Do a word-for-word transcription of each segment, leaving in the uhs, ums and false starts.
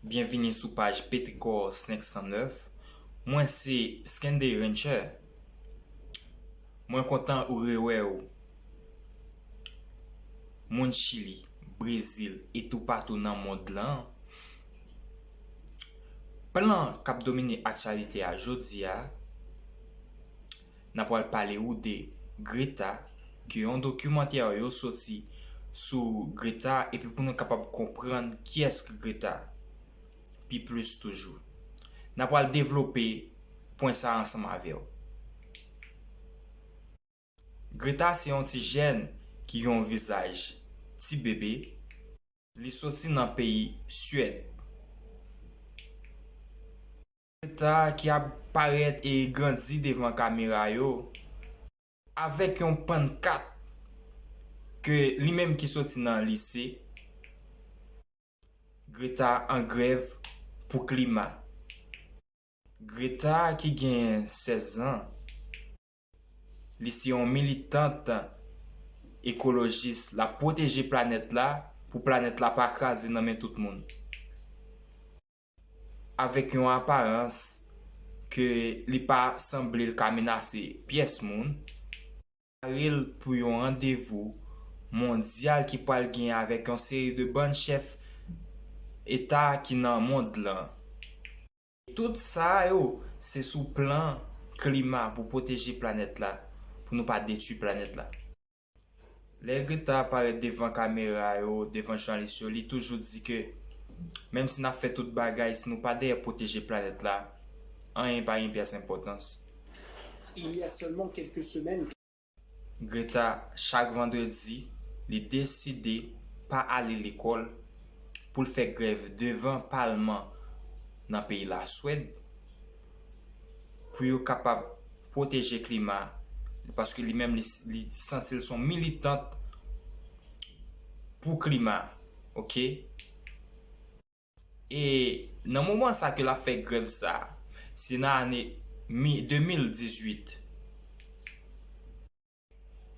Byenvini sou paj Petricor senk san nèf. Mwen se Skende Rancher. Mwen kontan ou rewè w. Moun Chili, Brezil e toupatou nan mond lan, plan k ap domine aktyalite a jodi a, n a pral pale ou de Greta, ke yon dokimantè yo soti sou Greta, epi pou nou kapab konprann kiyès ki Greta pi plis toujou. N a pral devlope pwen sa ansanm avè w. Greta se yon ti jèn ki gen yon vizaj ti bebe. Li soti nan peyi Syèd. Greta ki ap parèt e grandi devan kamera yo avèk yon pannkat ke li menm ki soti nan lise. Greta an grèv pou klima. Greta ki gen sèz an. Li se yon militant ekolojis. L ap pwoteje planèt la pou planèt la pa kraze nan men tout moun. Avèk yon aparans ke li pa sanble l ka menase pyès moun. Pare l pou yon randevou mondyal ki pral gen avèk yon seri de bann chèf eta ki nan mond lan. Tout sa yo, se sou plan klima pou pwoteje planèt la, pou nou pa detwi planèt la. Lè Greta parèt devan kamera yo, devan jounalis yo, li toujou di ke menm si n ap fè tout bagay, si nou pa dèyè pwoteje planèt la, anyen pa gen pyès enpòtans. Il y a seulement quelques semaines, Greta, chak vandredi, li deside pa ale lekòl pou l fè grèv devan palman nan peyi Laswèd pou yo kapab pwoteje klima, paske li menm li, li santi l se yon militant pou klima, oke? E nan moman sa ke l ap fè grèv sa, se nan ane mi-, de mil dizuit.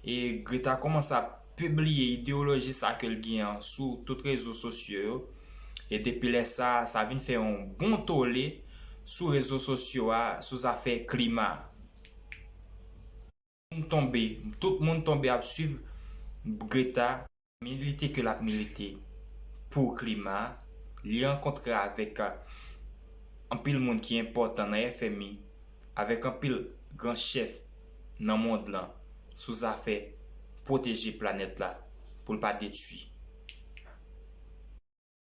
E Greta kòmanse ap pibliye ideyoloji sa ke l gen an sou tout rezo sosyo yo. E depi lè sa, sa vin fè yon bon tole sou rezo sosyo a, sou zafè klima. Moun tonbe, tout moun tonbe ap swiv Greta. Milite ke l ap milite pou klima, li rankontre avèk anpil moun ki enpòtan nan F M I, avèk anpil gran chèf nan mond lan sou zafè pwoteje planèt la pou l pa detwi.